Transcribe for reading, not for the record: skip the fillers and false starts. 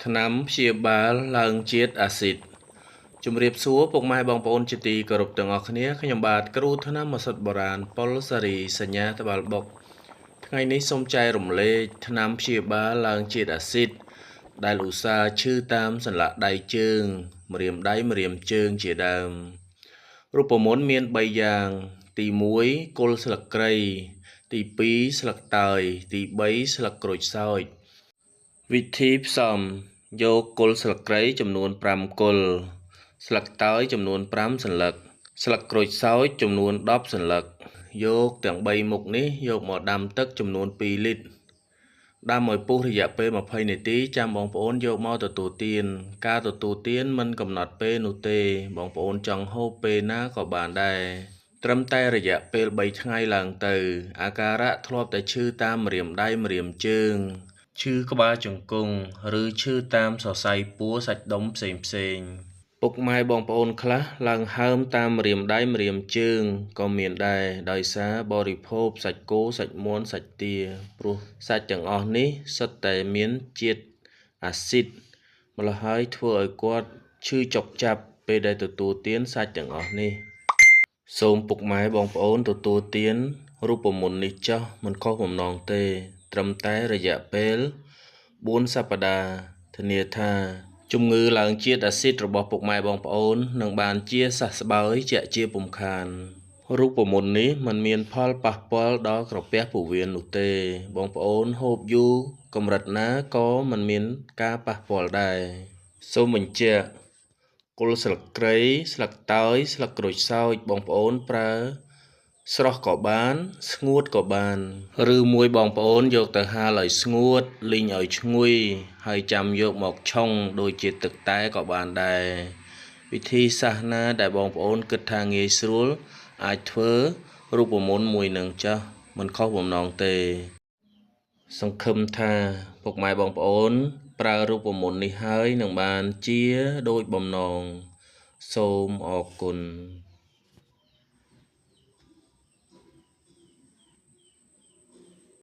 ថ្នាំព្យាបាលឡើងជាតិអាស៊ីតជំរាបសួរពុកម៉ែបងប្អូនជាទីគោរពទាំងអស់គ្នាខ្ញុំបាទគ្រូថ្នាំឱសថបុរាណប៉ុលសារីសញ្ញាត្បាល់បុកថ្ងៃនេះសូមចែករំលែកថ្នាំព្យាបាលឡើងជាតិអាស៊ីតដែលឧស្សាហ៍ឈឺតាមសន្លាក់ដៃជើងម្រាមដៃម្រាមជើងជាដើមរូបមន្តមាន3យ៉ាងទី1គល់ស្លឹកគ្រៃទី2ស្លឹកតើយទី3ស្លឹកក្រូចសើចវិធីផ្សំយកគល់ស្លឹកគ្រៃចំនួន5គល់ស្លឹកតើយចំនួន5សន្លឹកស្លឹកក្រូចសើចចំនួន10សន្លឹកយកទាំង3មុខនេះយកមកដាំទឹកចំនួន2លីត្រដាំឲ្យពុះរយៈពេល20នាទីចាំបងប្អូនយកមកទទួលទានការទទួលទានមិនកំណត់ពេលនោះទេបងប្អូនចង់ហូបពេលណាក៏បានដែរត្រឹមតែរយៈពេល3ថ្ងៃឡើងទៅអាការៈធ្លាប់តែឈឺតាមម្រាមដៃម្រាមជើងឈឺក្បាលជង្គង់ឬឈឺតាមសរសៃពួរសាច់ដុំផ្សេងៗពុកម៉ែបងប្អូនខ្លះឡើងហើមតាមម្រាមដៃម្រាមជើងក៏មានដែរដោយសារបរិភោគសាច់គោសាច់មាន់សាច់ទាព្រោះសាច់ទាំងអស់នេះសុទ្ធតែមានជាតិអាស៊ីតម្ល៉េះហើយធ្វើឲ្យគាត់ឈឺចុកចាប់ពេលដែលទទួលទានសាច់ទាំងអស់នេះសូមពុកម៉ែបងប្អូនទទួលទានរូបមន្តនេះចោះមិនខុសបំណងទេត្រឹមតែរយៈពេល4សប្តាហ៍ធានាថាជំងឺឡើងជាតិអាស៊ីតរបស់ពុកម៉ែបងប្អូននឹងបានជាសះស្បើយជាក់ជាពុំខានរូបមន្តនេះមិនមានផលប៉ះពាល់ដល់ក្រពះពោះវៀននោះទេបងប្អូនហូបយូរកម្រិតណាក៏មិនមានការប៉ះពាល់ដែរសូមបញ្ជាក់គល់ស្លឹកគ្រៃស្លឹកតើយស្លឹកក្រូចសើចបងប្អូនប្រើស្រស់ក៏បានស្ងួតក៏បានឬមួយបងប្អូនយកទៅហាលឲ្យស្ងួតលីងឲ្យឈ្ងុយហើយចាំយកមកឆុងដូចជាទឹកតែក៏បានដែរវិធីសាស្ត្រណាដែលបងប្អូនគិតថាងាយស្រួលអាចធ្វើរូបមន្តមួយនឹងចាស់មិនខុសបំណងទេសង្ឃឹមថាពុកម៉ែបងប្អូនប្រើរូបមន្តនេះហើយនឹងបានជាដូចបំណងសូមអរគុណ។